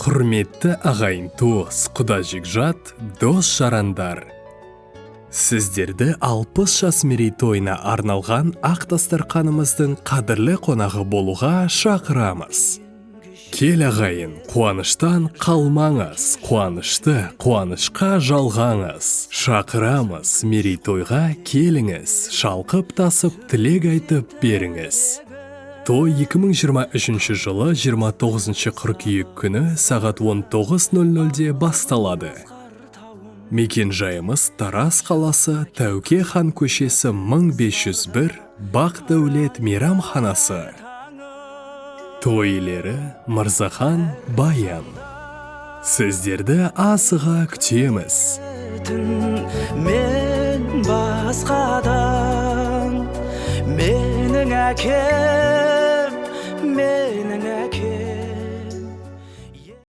Құрметті ағайын, туыс, құда жекжат, дос жарандар, сіздерді 60 жас мерейтойына арналған ақ дастарқанымыздың қадірлі қонағы болуға шақырамыз. Кел, ағайын, қуаныштан қалмаңыз, қуанышты қуанышқа жалғаңыз. Шақырамыз мерейтойға, келіңіз, шалқып тасып тілек айтып беріңіз. Той 2023 жылы 29 қыркүйек күні сағат 19.00-де басталады. Мекен жайымыз: Тараз қаласы, Тәуке хан көшесі, 1501, Бақ Дәулет мейрамханасы. Той иелері: Мырзахан, Баян. Сіздерді асыға күтеміз. Мен басқадан, менің әкем.